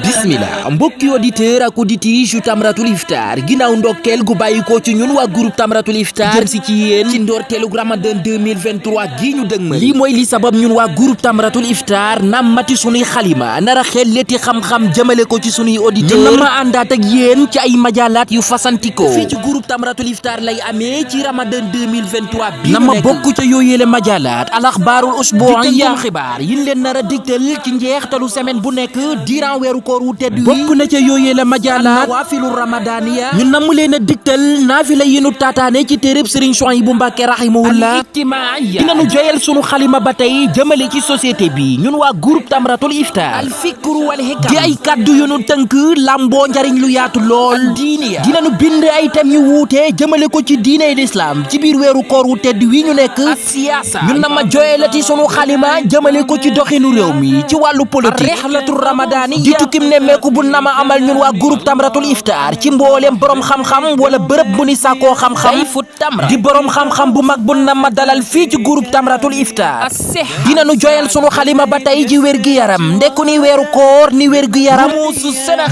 bismillah mbokki auditeur ak auditrice yu Tamratul Iftar ginnaaw ndokkeel gu bàyyikoo ci ñun waa groupe Tamratul Iftar jëm si ci yéen ci ndoorteelu Ramadan 2023 gii ñu dëgmal lii mooy li sabab ñun waa groupe Tamratul Iftar nam mati sunuy xalima nara xel leti xam-xam jëmale ko ci sunuy auditeur ñu ma àndaat ak yéen ci ay majalaat yu fasantikoo fii ci groupe Tamratul Iftar lay amee ci Ramadan 2023 bi na ma bokk ca yooyéele majalaat alaxbaarul usbu'iyya xibaar yin leen nar a digtal ci njeextalu semaine bu nekk diiran weeru koor wu tedd wi bokk na ca yooyee la majaalaat nawaafilu ramadaniya ñu namm leen a digtal naafila yi nu taataane ci téereb Sëriñ Suhaybu Mbàkke rahimahullah ijtimaaya dinañu joyal sunu xalima ba tey jëmale ci société bi ñun waa groupe Tamratul Iftar al fikru wal hikam di ay kaddu yu nu tënk lamboo njariñ lu yaatu lool diiniya dinañu bind ay thèmes yu wuute jëmale ko ci diiney l'islam ci biir weeru koor wu tedd wi ñu nekk siyaasa ñun na ma joyalati sunu xalima jëmale ko ci doxinu réew mi ci wàllu politique rihlatul ramadani di tukkim nemmeeku bu nama amal ñun waa groupe Tamratul Iftar ci mbooleem borom xam-xam wala bërëb bu ni sàkkoo xam-xam fu tamra di borom xam-xam bu mag bu nama dalal fii ci groupe Tamratul Iftar dinañu joyal sunu xalima ba tey ji wér-gi-yaram ndekku ni weeru koor ni wér-gi-yaram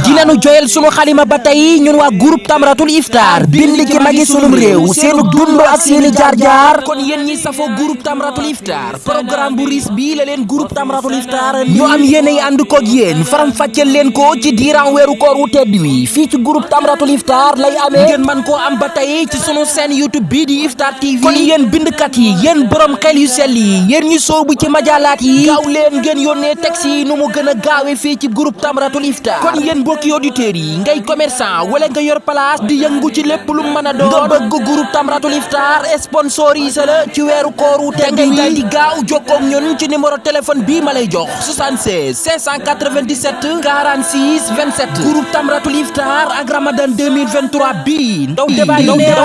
dinañu joyal sunu xalima ba tey ñun waa groupe Tamratul Iftar bind ci magi sunum réew seenu dund ak seeni jaar-jaar kon yéen ñi safoo groupe Tamratul Iftar programme bu ris bi la leen groupe Tamratul Iftar ñu am yéenay ànd koog yéen faram fàcceel leen ko ci diiran weeru koor wu tedd wi fii ci groupe Tamratul Iftar lay amee ngeen man koo am ba tey ci sunu chaîne YouTube bii di Iftar TV kon yéen bindkat yi yéen borom xel yu sell yi yéen ñu soobu ci majalaat yi gaaw leen ngeen yónnee texte yi nu mu gën a gaawe fii ci groupe Tamratul Iftar kon yéen mbokki auditeurs yi ngay commerçant wala nga yor place di yëngu ci lépp lu mën a doon nga bëgg groupe Tamratul Iftar sponsorisé la ci weeru koor wu tedd wi ngay di gaaw jokkoo ak ñun ci numéro téléphone bii ma lay jox 76 597 46 27 groupe Tamratul Iftar ak Ramadan 2023 bii ndaw débat yu neex